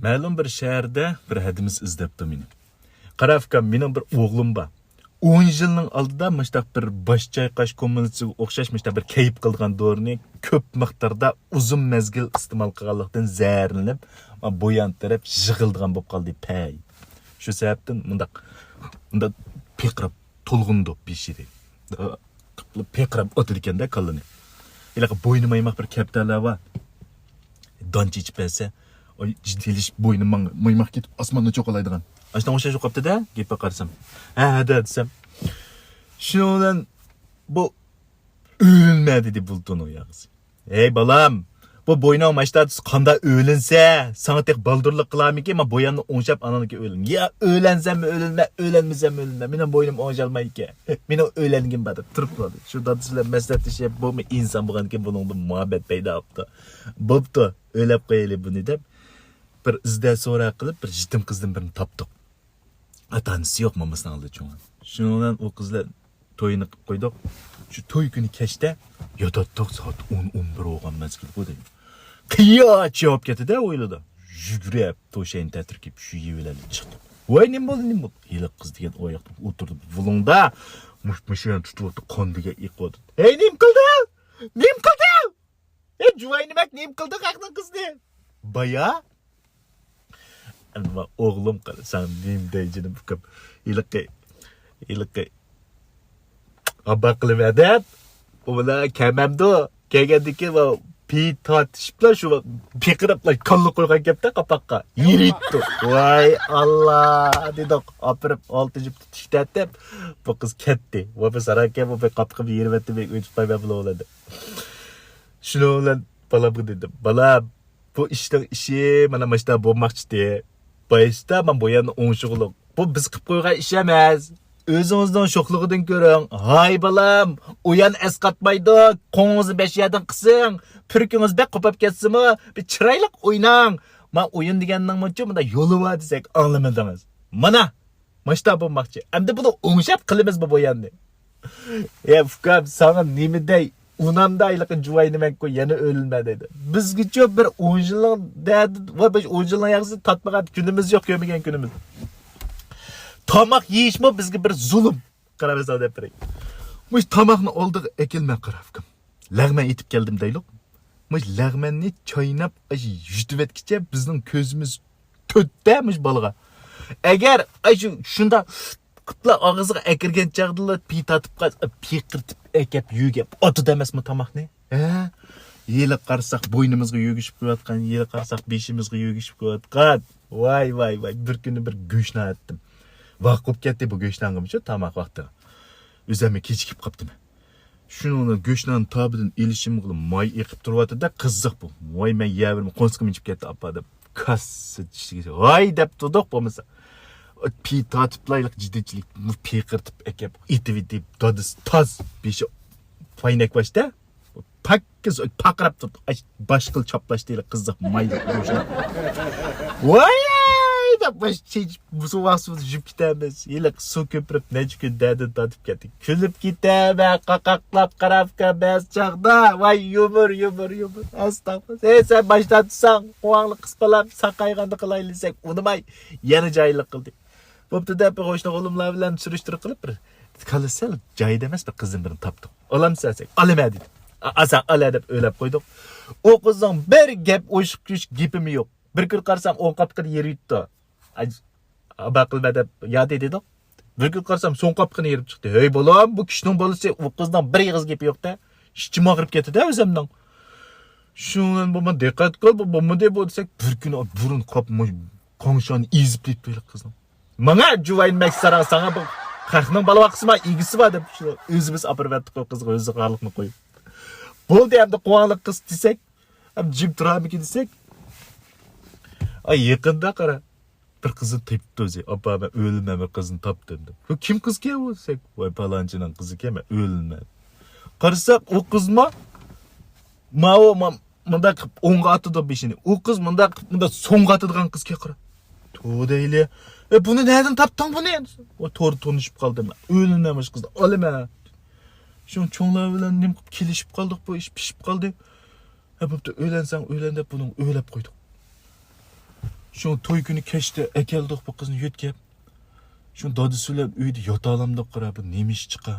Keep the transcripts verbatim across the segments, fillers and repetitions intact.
مەلۇم بىر شەھەردە بىر ھەدىمىز ئىزدەپتۇ مېنى. قارا ئۇكام، مېنىڭ بىر ئوغلۇم بار. ئون يىلنىڭ ئالدىدا مۇشتاق بىر باش چايقاش كومپلېكسىغا ئوخشاش مۇشتاق بىر كەيپ قىلىدىغان دورىنى كۆپ مىقداردا ئۇزۇن مەزگىل ئىستېمال قىلغانلىقتىن زەھەرلىنىپ، بۇيان تەرەپ يىغىلىدىغان بولۇپ قالدى پەي. شۇ سەۋەبتىن مۇنداق، مۇنداق پىرقىراپ تولغىنىدۇ بېشى. پىرقىراپ ئاتىدىكەن-دە كاللىنى. ھېلىقى بوينى مايماق بىر كەپتەرلەر بار. دان چېچىپ بەرسە، ئاي، جىددىيلىشىپ بوينى ماڭ-، مايماق كېتىپ ئاسماننى چوقالايدىغان. ئاشۇنىڭغا ئوخشاش بولۇپ قاپتۇ-دە، گېپىگە قارىسام. ھە، ھە-دە دېسەم. شۇنىڭ بىلەن بۇ ئۆلمە دېدى بۇلتۇرنىڭ ياغىسى. ھەي بالام، بۇ بوينۇڭ ماشتاتىسى قانداق ئۆلۈنسە، ساڭا تېخى بالدۇرلۇق قىلارمىكىن، ما بوياننى ئوڭشاپ ئانىڭكى ئۆلۈم. يا ئۆلەنسەممۇ ئۆلۈنمە، ئۆلەنمىسەممۇ ئۆلۈنمە. مېنىڭ بوينۇم ئوڭشالمايدىكەن. مېنىڭ ئۆلەنگۈم بار دەپ تۇرۇپ قالدى. شۇ دادىسى بىلەن مەسلىھەتلىشىپ، بۇمۇ ئىنسان بولغاندىكىن بۇنىڭدىن مۇھەببەت پەيدا بوپتۇ. بوپتۇ، ئۆيلەپ قويايلى بۇنى دەپ، بىر ئىزدە سوراق قىلىپ، بىر يېتىم قىزدىن بىرنى تاپتۇق. ئاتا-ئانىسى يوق، مامىسىنىڭ ئالدىدا چوڭ. شۇنىڭ بىلەن ئۇ قىز بىلەن تويىنى قىلىپ قويدۇق. شۇ توي كۈنى كەچتە ياتاتتۇق، سائەت ئون، ئون بىر بولغان مەزگىل بۇ دەيدۇ. قىياچ ياۋاپ كەتتى-دە ھويلىدا. يۈگۈرۈپ توشاينى تەتۈرۈپ كىيىپ شۇ يېۋىلەرلىك چىقتۇق. ۋاي، نېمە بولدى، نېمە بولدى؟ ھېلىقى قىز دېگەن ئۇ ياقتا ئولتۇردى بۇلۇڭدا. مۇش-، مۇشۇ يەرنى تۇتۇۋاتتى، قان دېگەن ئېقىۋاتىدۇ. ھەي، نېمە قىلدىڭ؟ نېمە قىلدىڭ؟ ئەي، جۇۋاي نېمەك، نېمە قىلدىڭ خەقنىڭ قىزىنى؟ بايا؟ ئەمما ئوغلۇم قارىساڭ نېمە دەي جېنىم ئۇكام. ھېلىقى، ھېلىقى. ئابا قىلىۋەر دەپ، ئۇ بىلەن كەلمەمدۇ؟ كەلگەندىن كېيىن پېيى تارتىشىپلا شۇ پىقىرىپلا كاللا قويغان گەپتە قاپاققا. يېرىپتۇ. ۋاي ئاللا دېدۇق. ئاپىرىپ ئالتە جۈپ تۇتۇش تەتىپ، بۇ قىز كەتتى. ۋاپىس ھاراكەن بۇ بەك قاپىقىم يېرىۋەتتى، مەن ئۆتۈپ قايمەن بۇلار بىلەن دەپ. شۇنىڭ بىلەن بالامغا دېدىم، بالام، بۇ ئىشنىڭ ئىشى مانا مۇشۇنداق بولماقچىدى. بايىستا مانا بۇ يەرنى ئوڭشىغۇلۇق. بۇ بىز قىلىپ قويغان ئىش ئەمەس. ئۆزىڭىزنىڭ شوخلۇقىدىن كۆرۈڭ. ھاي بالام، ئۇيان ئەسقاتمايدۇ. قوڭىڭىزنى بەش يەردىن قىسىڭ. پۈركۈڭىز بەك قوپاپ كەتسىمۇ، بىر چىرايلىق ئويناڭ. ما ئويۇن دېگەننىڭمۇچۇ مۇنداق يولى بار دېسەك ئاڭلىمىدىڭىز. مانا، مۇشۇنداق بولماقچى. ئەمدى بۇنى ئوڭشاپ قىلىمىزمۇ بۇ يەرنى؟ ئە ئۇكام، ساڭا نېمە دەي؟ ئۇنامدا ھېلىقى جۇۋاينىمەنكۇ، يەنە ئۆلمە دەيدۇ. بىزگىچۇ بىر ئون يىلنىڭ دەردى، ۋە بىر ئون يىلنىڭ ياغىسىنى تارتمىغان كۈنىمىز يوق، كۆرمىگەن كۈنىمىز. تاماق يېيىشمۇ بىزگە بىر زۇلۇم. قاراۋېسىڭ دەپ بېرەي. مۇشۇ تاماقنى ئالدىغا ئەكەلمە قارا ئۇكام. لەغمەن ئېتىپ كەلدىم دەيلۇق. مۇشۇ لەغمەننى چايناپ، ئاشۇ يۇتۇۋەتكىچە بىزنىڭ كۆزىمىز تۆتتە مۇشۇ بالىغا. ئەگەر ئاشۇ شۇنداق قىپلا ئاغزىغا ئەكىرگەن چاغدىلا پېيى تارتىپ قالسا، پىقىرتىپ ئەكەپ يۆگەپ ئاتىدۇ ئەمەسمۇ تاماقنى؟ ھە؟ ھېلى قارىساق بوينىمىزغا يۆگىشىپ قويۇۋاتقان، ھېلى قارىساق بېشىمىزغا يۆگىشىپ قويۇۋاتقان. ۋاي، ۋاي، ۋاي، بىر كۈنى بىر گۆشنان ئەتتىم. ۋاق بولۇپ كەتتى بۇ گۆشنانغىمۇ شۇ تاماق ۋاقتىغا. ئۆزۈممۇ كېچىكىپ قاپتىمەن. شۇنىڭ بىلەن گۆشناننى تابىدىن ئېلىشىمغىلا ماي ئېقىپ تۇرۇۋاتىدۇ-دە، قىزىق بۇ. ۋاي، مەن يەۋېرىمەن، قورسىقىم ئېچىپ كەتتى، ئاپا دەپ. كاسسا چىشلىك، ۋاي دەپ تۇردۇق بولمىسا. پېيى تارتىپلا ھېلىقى جىددىيچىلىك، پىقىرتىپ ئەكەپ، ئېتىۋېتىپ، دادىسى تاز، بېشى پاينەك باشتا. پاكىز پاقىراپ تۇرۇپ، ئاش-، باشقىلا چاپلاشتى، قىزىق مايلىق گۆشنى. ۋاي دەپ باش چېچىپ، سۇ ۋاقسىز يۈپ كېتەمىز. ھېلىقى سۇ كۆپۈرۈپ، نەچچە كۈن دەردىن تارتىپ كەتتى. كۈلۈپ كېتەمەن، قاقاقلاپ قاراپكەن بەزى چاغدا. ۋاي يۇمۇر، يۇمۇر، يۇمۇر. ئەستەغپۇرۇللا. ھەي، سەن باش تارتساڭ، قۇۋاڭلىق قىز بالام، ساقايغاندا قىلايلى دېسەك، ئۇنىماي، يەنە جاھىللىق قىلدى. بوپتۇ دەپ، قوشنا غۇلۇملار بىلەن سۈرۈشتۈرۈپ قىلىپ، بىر كاللىسى سەل جايىدا ئەمەس بىر قىزدىن بىرنى تاپتۇق. ئالامسەن دېسەك، ئالىمەن دېدى. ئا-، ئالساڭ ئالە دەپ ئۆيلەپ قويدۇق. ئۇ قىزنىڭ بىر گەپ ئوشۇق گېپىمۇ يوق. بىر كۈن قارىسام، ئوڭ قاپىقىنى يېرىۋېتىپتۇ. ئاي، ئابا قىلما دەپ يا دېدۇق. بىر كۈن قارىسام، سوڭ قاپىقىنى يېرىپ چىقتى. ھەي بالام، بۇ كىشىنىڭ بالىسى، ئۇ قىزنىڭ بىر ئېغىز گېپى يوق-دە. ئىچىم ئاغرىپ كەتتى-دە ئۆزۈمنىڭ. شۇنىڭ بىلەن بۇ دىققەت قىل، بۇ بولمىدى بۇ دېسەك، بىر كۈنى بۇرۇن قاپ قوڭشانى ئېزىپ كېتىپتۇ قىزنىڭ. ماڭا جۇۋاينىمەك ساراڭ، ساڭا بۇ خەقنىڭ بالا باققۇسى بار، ئىگىسى بار دەپ شۇ ئۆزىمىز ئاپىرىۋەتتۇق قىزغا، ئۆزى خارلىقنى قويۇپ. بولدى ئەمدى قۇۋاڭلىق قىز دېسەك، ئەمدى جىم تۇرامىكىن دېسەك، ئاي يېقىندا قارا، بىر قىزنى تېپىپتۇ ئۆزى. ئاپا، مەن ئۆلىمەن، بىر قىزنى تاپتىم دەپ. بۇ كىم قىزكەن ئۇ دېسەك، ۋاي پالانچىنىڭ قىزىكەن، مەن ئۆلىمەن. قارىساق ئۇ قىزمۇ ماۋۇ ما-، مۇنداق قىلىپ ئوڭغا ئاتىدۇ بېشىنى. ئۇ قىز مۇنداق قىلىپ مۇنداق سوڭغا ئاتىدىغان قىزكەن قارا. تو دەيلى. ئە، بۇنى نەدىن تاپتىڭ بۇنى؟ ئۇ توردا تونۇشۇپ قالدىم. ئۆلىمەن مۇشۇ قىزنى ئالىمەن. شۇ چوڭلار بىلەن نېمە قىلىپ كېلىشىپ قالدۇق، بۇ ئىش پىشىپ قالدى. ھە، بوپتۇ، ئۆيلەنسەڭ ئۆيلەن دەپ بۇنى ئۆيلەپ قويدۇق. شۇڭا توي كۈنى كەچتە ئەكەلدۇق بۇ قىزنى يۆتكەپ. شۇ دادىسى بىلەن ئۆيدە ياتالامدۇق، قارا، بۇ نېمە ئىش چىقا؟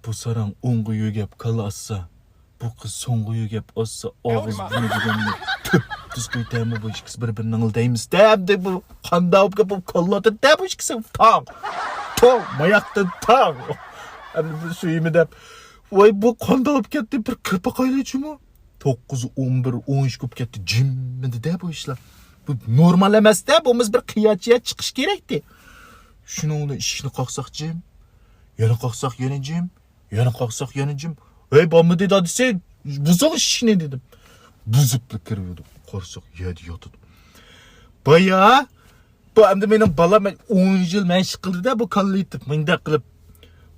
بۇ ساراڭ ئوڭغا يۆگەپ كاللا ئاتسا، بۇ قىز سوڭغا يۆگەپ ئاتسا، ئاغزى بۇنى دېگەننى تۈپ تۈز قويتەمۇ بۇ ئىككىسى بىر-بىرىنى ئاڭلىدايمىز دەپ، بۇ قانداق بولۇپ كەپ، بۇ كاللا ئاتىدۇ بۇ ئىككىسى. تاڭ! تاڭ! ماياقتىن تاڭ! ئەمدى بىر سۆيىمە دەپ، ۋاي، بۇ قانداق بولۇپ كەتتى؟ بىر كىرىپ باقايلىچۇمۇ؟ توققۇز، ئون بىر، ئون ئىككى بولۇپ كەتتى. جىممىدى-دە بۇ ئىشلار. بۇ نورمال ئەمەس-دە، بۇمىز بىر قىياچىيە چىقىش كېرەكتى. شۇنىڭ بىلەن ئىشىكنى قاقساق جىم، يەنە قاقساق يەنە جىم، يەنە قاقساق يەنە جىم. ھەي، بارمىدى دادىسى، بۇزۇڭ ئىشىكنى دېدىم. بۇزۇپلا كىرىۋىدۇق. قارىساق يەردە ياتىدۇ. بايا بۇ ئەمدى مېنىڭ بالام، مەن ئون يىل مەشىق قىلدى-دە بۇ كاللا ئېتىپ، مۇنداق قىلىپ.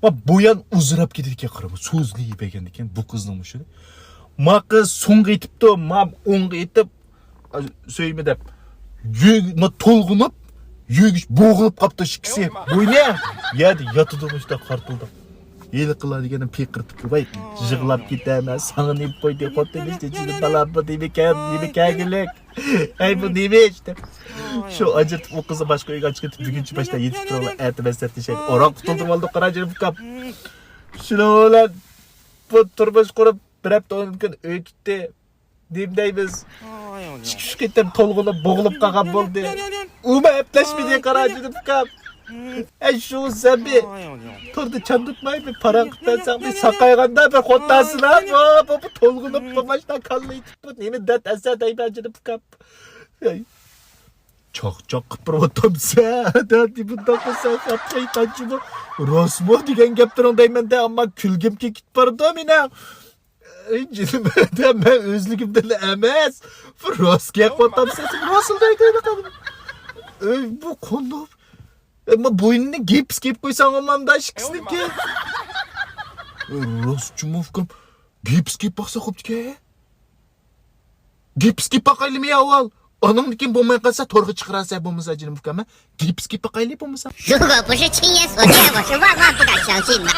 ما بۇيان ئۇزىراپ كېتىدىكەن، قارا، سۆزلىيىپ بەرگەندىكىن بۇ قىزنىڭ مۇشۇ. ما قىز سوڭغا ئېتىپتۇ، ما ئوڭغا ئېتىپ، سۆيمە دەپ. يۆ-، ما تولغىنىپ، يۆگىش بوغۇلۇپ قاپتۇ ئىككىسى. بۇ نە؟ يەردە ياتىدۇ مۇشۇنداق قارتىلداپ. ھېلىقىلار دېگەننى پىقىرتىپ، ۋاي، يىغلاپ كېتەمەن، ساڭا نېمە قويدى، خوتۇن ئىشتىچىدىن بالا بۇ نېمىكەن، نېمە كەگىلىك. ھەي، بۇ نېمە ئىش دەپ. شۇ ئاجرىتىپ، ئۇ قىزنى باشقا ئۆيگە ئاچىقىپ كېتىپ، بۈگۈنچە باشلاپ يېتىپ تۇرۇڭلار، ئەتە مەسلىھەتلىشەيلى. ئوران قۇتۇلدۇرۇپ ئالدۇق، قارا، جېنىم ئۇكام. شۇنىڭ بىلەن بۇ تۇرمۇش قۇرۇپ، بىر ھەپتە ئون كۈن ئۆي تۇتتى. نېمە دەيمىز؟ ئىككى ئۈچ قېتىم تولغىنىپ، بوغۇلۇپ قالغان بولدى. ئۇمۇ ئەپلەشمىدى، قارا، جېنىم ئۇكام. ئەي، شۇ سەن بىر توردا چاندۇتماي، بىر پاراڭ قىلىپ بەرسەڭ، بىر ساقايغاندا بىر خوتاسىلا، بۇ، بۇ، بۇ تولغىنىپ، بۇ ماشتا كاللا ئېتىپ، بۇ نېمە دەرد ئەسە دەيمەن، جېنىم ئۇكام. ئەي، چاقچاق قىلىپ بېرىۋاتامسەن، دەدى، بۇنداق قىلساڭ، خەپ شەيتانچىمۇ. راستمۇ دېگەن گەپلىرىڭ دەيمەن-دە، ئەمما كۈلگۈم كېلىپ بارىدۇ مېنىڭ. ئەي، جېنىم، مەن ئۆزلۈكۈمدىنلا ئەمەس. بىر راست گەپ قىلىۋاتامسەن، سەن راستلا دەيدۇ، قېنى. ئەي، بۇ قانداق؟ ئەمما بوينىنى گىپس كىيىپ قويساڭ، ئاماندا ئىككىسىنىڭكى. ئەي، راستچىمۇ ئۇكام، گىپس كىيىپ باقسا خوپتىكەن. گىپس كىيىپ باقايلىمۇ ئاۋۋال؟ ئانىڭدىن كېيىن بولماي قالسا، تورغا چىقىرارسەن بولمىسا، جېنىم ئۇكام، ھە؟ گىپس كىيىپ باقايلى بولمىسا. 如果不是亲眼所见，我是万万不敢相信的。